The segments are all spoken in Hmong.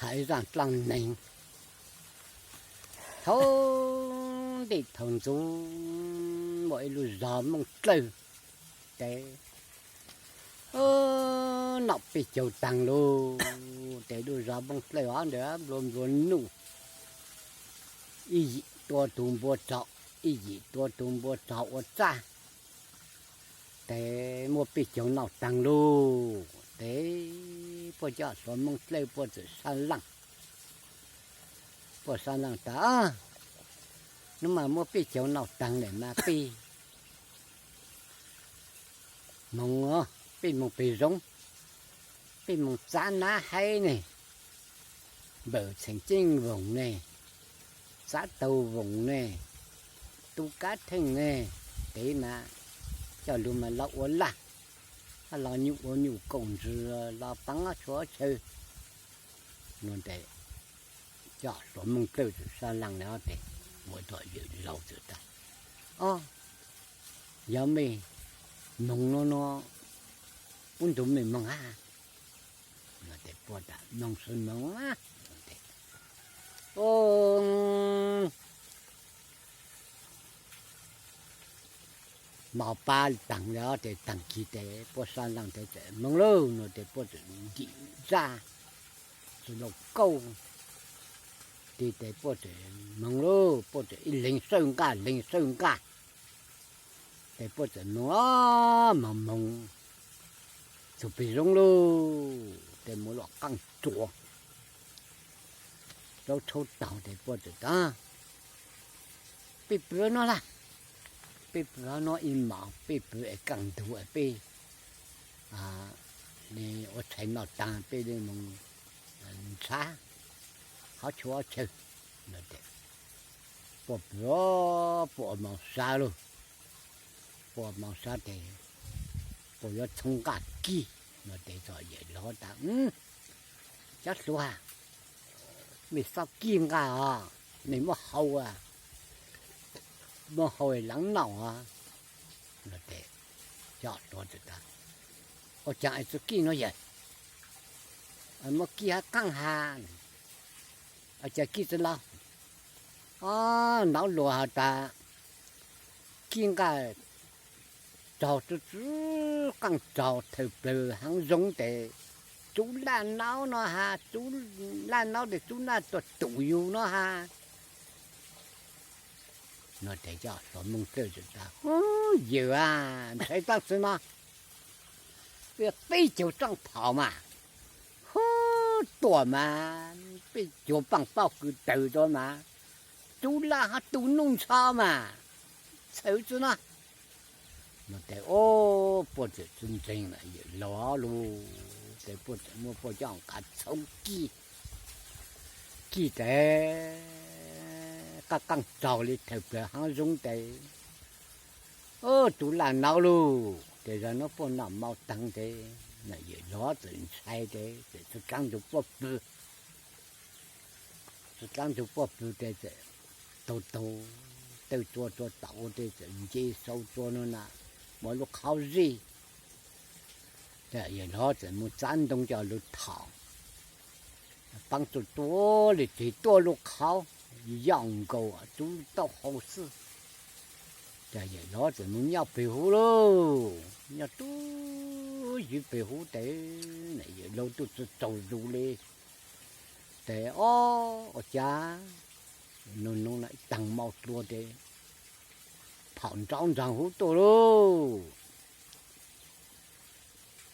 hais zaj dlaab neeg. Thaum ntej thaum ntxov muaj ib lub zog Moob Dlawg, ces noj peb caug taag lauj. Ces lub zog Moob Dlawg hov ntawd nplua nplua nuj, ib yim tua tug npua tsog, ib yim tua tug npua tsog ua txaj. Ces muaj peb caug noj taag lauj. Ces puab cov hluas Moob Dlawg puab txawm sab laaj, puab sab laaj tas, nub mas muaj peb caug noj taag lawm mas peb moog, peb moog peg zoov, peb moog txav nab haib ne, npawm txheem ceeb voog ne, txav taug voog ne, tu kab theej ne, ces mas coj lug mas los ua laj, los nyuj ua nyuj, koom ntsws los paav tshuaj chaw no. Ces cov hluas Moob Dlawg txawm sab laaj na, ces muaj ib tug yawm laug txawm tas, o, yog mej moog no no, ub ntug mej moog hab? Ces puab tas, moog xwb moog. Mos pab taag le, ces taag kis ces puab sab laaj ces txawm moog lauj no, ces puab txawm ntim zaj txug lauj kaub ti, ces puab txawm moog lauj, puab txawm ib leeg sawb nqaj leeg sawb nqaj, ces puab txawm moog, moog moog txug peg zoov lauj, ces moog luaj qaaj tsuas, zaub tshauv taug, ces puab txawm tas, peb pw no lawm, peb pw no ib mos, peb pw es kaj ntug es peb ua tshais noj taag peb le moog nrhav hov tshuaj chaw no. Puab pw, puab ua moos sab lauj, puab ua moos sab ces puab yuav txhoov nqaj kib no, ces txog yawm laug tas, cov hluas, mej xob kib nqaj os, mej muab hau, muab hau laav noj os no. Ces cov hluas txawm tas, ua caag es tsi kib no yawm, muab kib hab qaab has, ua caag kib tsi laug? Naub luas has tas kib nqaj tsaug tsi tsi qaaj tsaug thawm plawg haav zoov tes tub laj naub no has, tub laj naub tes tub laj tuaj tum yug no has no. Ces cov hluas Moob Dlawg txawm tas, yawm a, ntshai tsaaj tsi no, peb caug tsaaj phom mas, hub, tuaj mas peb cuag paaj paub kws tawg tso mas, tub laj hab tu nuj ntsho mas, txhawv tsi no no. Ces o, puab txawm tsi ntseeg na, yawm laug lug, ces puab txawm muab puab cov nqaj txhoov kib, kib tes qaaj qaaj tsaug le thawm plawg haav zoov tes, tub laj naub lug, ces zag nuav puab noj mov taag tes, yawm laug txawm ntshai tes txawm tsi dlaab nrug puab pw, tsi dlaab nrug puab pw tes txawm taug taug taw tsua tsua tom ua tes txawm nce sau tsua nuav na, muaj lub qhaub zij. Ces yawm laug txawm moog txav ntoo coj lug thaum, paab txug tua le tseg tuaj lub qhaub, yog nkaus tub taub hau xwb. Ces yawm laug txawm moog nyob peg huv lauj, nyob tub ywv peg huv tes, yawm laug tub tsi tsaug zug le tes, o, ua cas nug nug no ib taag mau dlua tes phom nrov nraag huv tuaj lauj.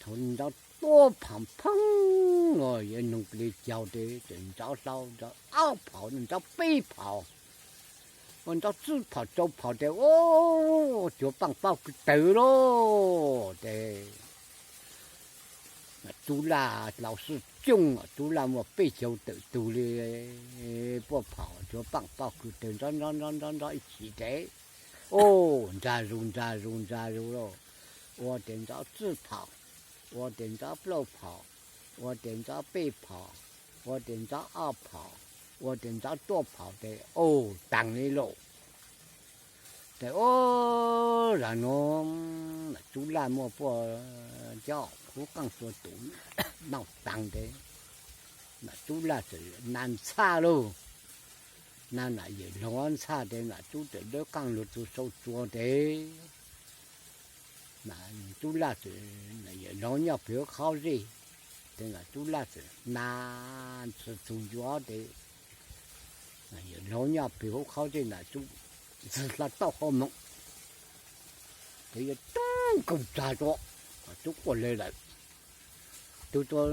Thaum nrov tuaj phom pheej, yuav nug le caug tes txawm nrov hlau nrov ob phom, nrov peb phom, ua nrov tsib phom rau phom tes, o, cuag paaj paub kws tawg lauj. Tes tub laj laus sib cooj, tub laj muaj peb caug tawm tug le, puab phom cuag paaj paub kws tawg nrov nrov nrov nrov ib chim tes, o, nrag zug nrag zug nrag zug lauj. Ua tes nrov tsib phom, ua tes nrov plaub phom, ua tes nrov peb phom, ua tes nrov ob phom, ua tes nrov cuaj phom tes, o, taag le lauj. Tes o, zag nuav tub laj muaj puab cov huv qaaj tsua tum noj taag tes, Nam Tub Laj txawm na ntxhaj lauj, na nam yawm laug ntxhaj tes nam Tub txawm dawb qaaj lug txug sau tsua tes nam Tub Laj txawm, nam yawm laug nyob peg hauv qhov zej, tes nam Tub Laj txawm na ntxhw txug ncua tes nam yawm laug nyob peg hauv qhov zej, nam Tub ntxhw hla tauj hauv moog tes yog tub nkaug tsag tsua, tub quaj lawg lawm. Tub tuaj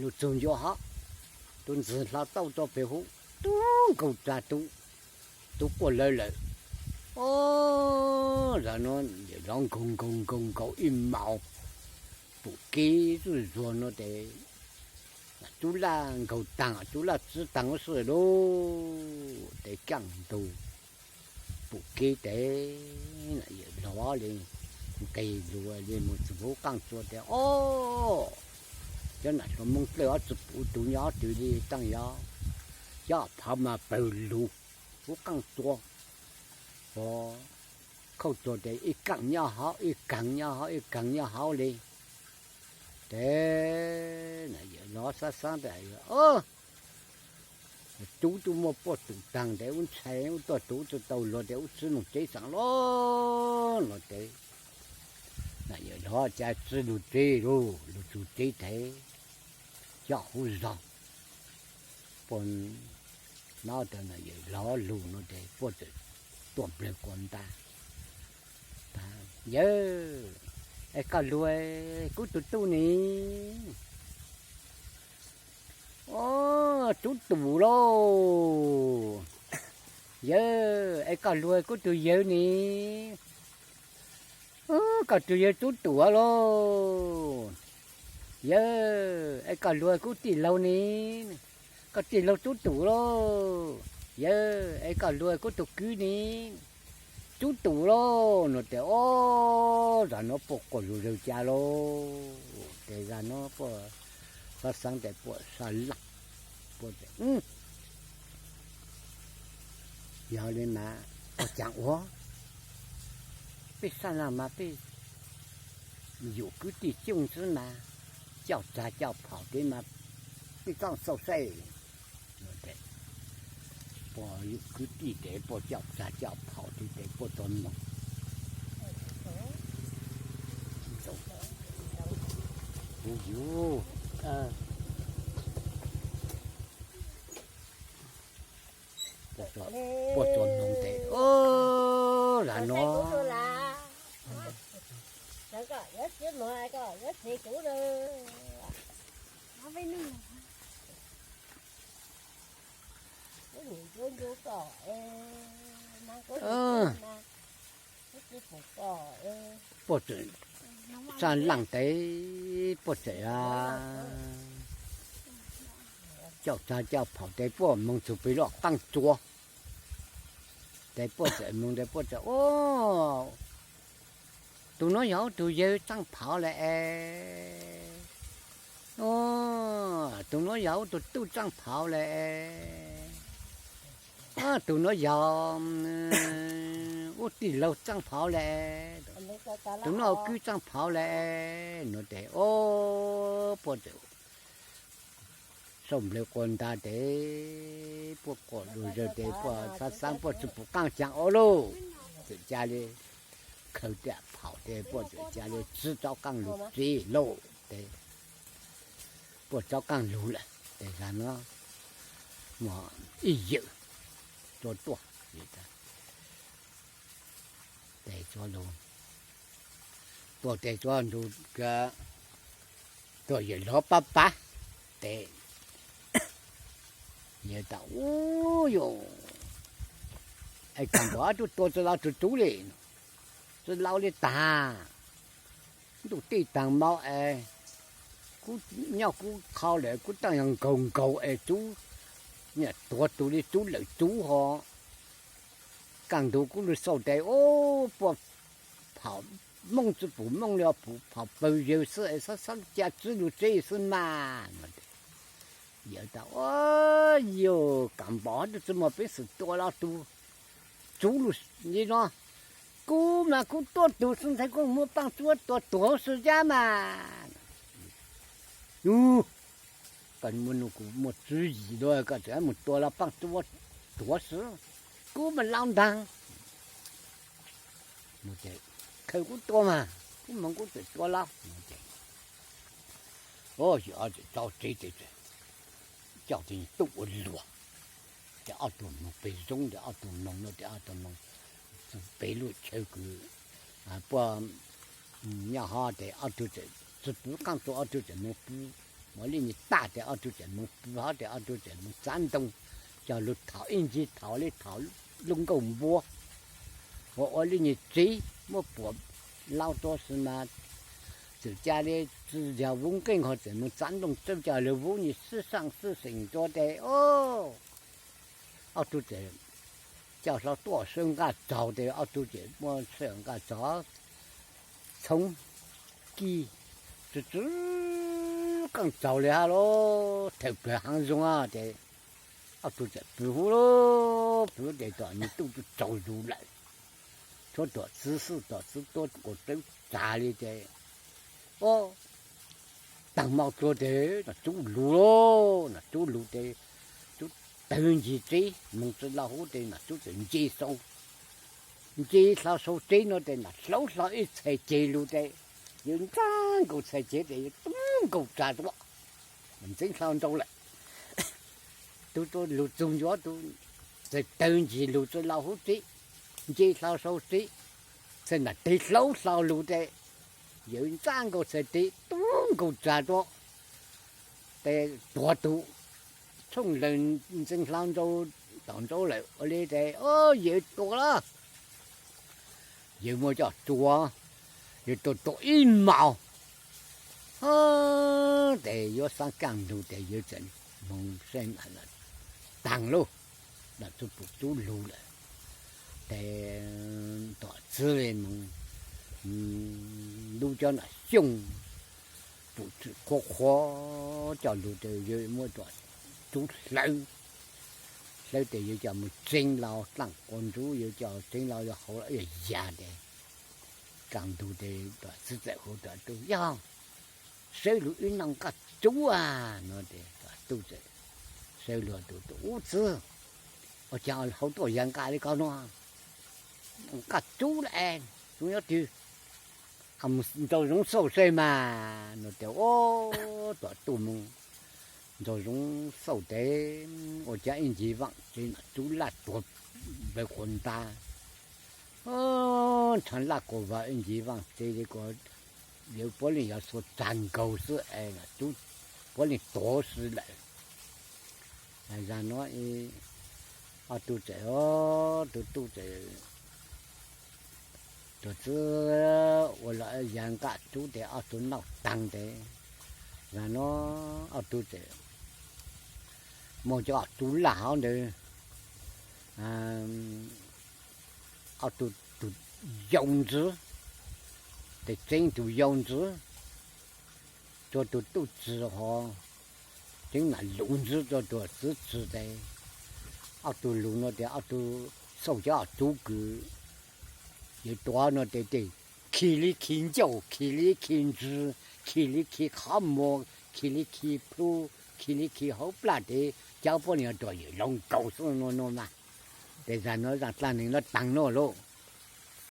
lug txug ncua hov, tub ntxhw hla tauj tuaj peg hauv, tub nkaug tsag tub, tub quaj lawg lawm. Ob, zag nuav yawm laug nkaug nkaug nkaug nkaug ib maus pum kev zuj zuag nuav tes Tub Laj nkaug taag, Tub Laj txwb taag huv si lauj, tes kaaj ntug pum kev tes nam yawm laug le nqes lug le moog txug huv qaaj tsua tes ob, cov nam hluas Moob Dlawj ob tsi pum tug nyob twg le taaj yog, cov phauv mas pawg lug huv qaaj tsua, khauj tsua tes ib kaaj nyob hov ib kaag nyob hov ib kaag nyob hov le. Tes nam yawm laug xaav xaav tas, tub tub muaj puj tug taag tes ub ntshai ub tuaj tug tsi tau luag tes ub txwb lug tsev xaav lauj no tes nam yawm laug ca txwb lug tsev lauj, lug txug tsev tes coj huv zog puj nov tas nam yawm laug lug no tes puj txawm tuaj nplawg quas nta, yawg, es koj lug kuv tug tub ne? Ob, tub tus lauj. Yawg, es koj lug kuv tug yawg ne? Koj tug yawg tub tus lauj. Yawg, es koj lug kuv tij laug ne? Koj tij laug tub tus lauj. Yawg, es koj lug kuv tug kwv ne? Tub tus lauj no tes ob, zag nuav puj quaj zug zawg ca lauj. Tes zag nuav puj xaav xaav tes puj sab laj, puj tes, yog le mas puj caag ua, peb sab laj mas peb yum kwv tij cooj xwb mas, coj tsag coj phaum tes mas peb txhob xauj xaij. Puj yum kwv tij tes puj coj tsag coj phaum tes puj txua moog. Puj yug, puj txua moog tes, o, zag nuav puj txawm sab laj tes puj txawm coj tsag coj phaum tes puj moog txug peg lub qaaj tsua tes puj txawm moog tes puj txawm, o, tug nuav yog ub tug yawg tsaaj phauv lawm es. O, tug nuav yog ub tug tub tsaaj phauv lawm es. Tug nuav yog ub tij laug tsaaj phauv lawm, tug nuav ub kwv tsaaj phauv lawm no tes, o, puj txawm sau nplawg quas nta tes puj quaj zug zawg tes puj xaav xaav puj tsi pum qaaj caag ua lauj, txawm ca le khaws tes phaum tes puj txawm ca le txwb tsob qaaj lug tsev lauj tes puj tsob qaaj lug lawm tes zag nuav mog ib yawm txua tuaj tes txua lug tuaj tes txua lug tuaj yawm laug pab pab tes yawg tas, u, yog es kaam npaum ob tug tua tsi laug tug tub le, tsi laug le taag, ntuj tij taag mob es kuv nyob kuv qhov lawm kuv taaj yog nkaug nkaug es tub, niam tuag tug le tub lawm tub ho. Kaaj ntug kuv lug xauj tes, o, puj phaum Moob tsi pum Moob le pum phaum pawg yawg xwb es xaav xaav ca txwb lug tsev xwb mas. Yawg tas, o, yog kaam npaum tug tsi muaj peev xwm tua lug tug tub lug li no, kuv mas kuv tuab tug xwb ntxhais kuv muab paaj tsuab tua tuag huv si cab mas. Yug, Koj muaj nuj, kuv muaj tswv yim dua, koj tseem mus tua los pab tuav xwb. Kuv mas laus ntag. Khaws kuv tua mas, kuv moog kuv tseem tua laus. Yawg ob txawm tso tsev ces coj tug tub ua luag. Ces ob tug moog pem zoov, ces ob tug moog no, ces ob tug moog pem lub chaw kws puab nyob hov, ces ob tug txawm tsi pw qaab tuag, ob tug txawm moog pw, ua li nyuag tag ces ob tug txawm moog pw hov, ces ob tug txawm moog txav ntoo, coj lug thaum ib ncig thaum li thaum lub nkauj npua, ua ua li nyuag tsev muab puam laub tuab xwb mas, txawm ca li tsi yog vuv nqeej ho txawm moog txav ntoo txawb coj lug vuv nyuag xwb saaj xwb xeem tuab ces o, ob tug txawm coj hlo tuaj sawv nqaj txaug ces ob tug txawm muaj sawv nqaj txaug, txhoov kij tsi tsi qaab txaug li hab lauj, thawm plawg haav zoov ces ob tug txawm pw huv lauj, pw huv ces tom nyuag tub tsaus zug lawm, tshuav tom txiv xwb, tom txiv tuab quas tsawb tsav li ces o, taag mo dlua ces Nom Tsub lug lauj, Nom Tsub lug ces Tsub tawg ncig tsev moog tsi lauj huv ces Nom Tsub txawm nce sau, nce hlo sau tsev no ces Nom Tsub hlo ib txhais ceg lug ces yawg ntxaab nkaus txhais ceg ces yawg tub nkaus tsa tuab, ntxeev hlo nrau lawm. Tub tuab lug txug ncua tub txawm tawg ncig lug tsi lauj huv tsev, nce hlo sau tsev, txhais nam teg hlaub hlo lug ces yawg ntxaab nkaus txhais ceg tub nkaus tsa tuab, ces tuag tug tshooj lawg ntxeev hlo nrau tom nrau lawm ua li ces o, yawg tuag lawm. Yawg muab coj tua, yawg tua tua ib mos, o, ces yuav xaab kaj ntug ces yawg txawm moog saib taag lauj, Nom Tsub pum tub lug lawm. Ces tom txiv li moog lub cov Nom Xyooj pum txwm qhuav qhuav coj lug ces yawg muab Nom Tsub hlawv, hlawv ces yawg coj moog tseev lauj, dlaaj quas ntsub yawg coj tseev lauj, yawg hauv lauj yawg yag ces kaj ntug ces tom txiv txawm hu tom tub, yog sawv lug wb noj nqaj tsub a no ces tom tub txawm sawv lug tus tub, ub txiv, ua caag hauv tuaj yag nqaj li ko no, noj nqaj tsub lawm, tsub nyob twg? Mus nraum zoov xauj saib mas no ces o, tom tub moog nraum zoov xauj ces ua caag ib ncig vaam tsev Nom Tsub laj tuag nplawg quas nta, nrhav laj quas vaam ib ncig vaam tsev li ko, yawg puav leej yog xuas tsag nkaus xwb es Nom Tsub puav leej tuag xwb lawm. Zag nuav ob tug txawm, tus tub txawm, tus txiv ua los yag nqaj tsub ces ob tug noj taag ces zag nuav ob tug txawm muaj cov tsub laj hov ntawd, ob tug tus yau ntxiv, ces tseev tus yau ntxiv rua tus tub txiv hov, tseev nam lug ntxiv rua tus txiv txiv ces ob tug lug no ces ob tug xauj cov tsub kws yawg tua no ces, ces khi li khi ncauj, khi li khi ntsws, khi li khi qhov muag, khi li khi plhu, khi li khi hauv plag ces cov puab ni tuam yawm laug nkaus xwb no no mas. Ces zag nuav zaj dlaab neeg nuav taag nuav lauj.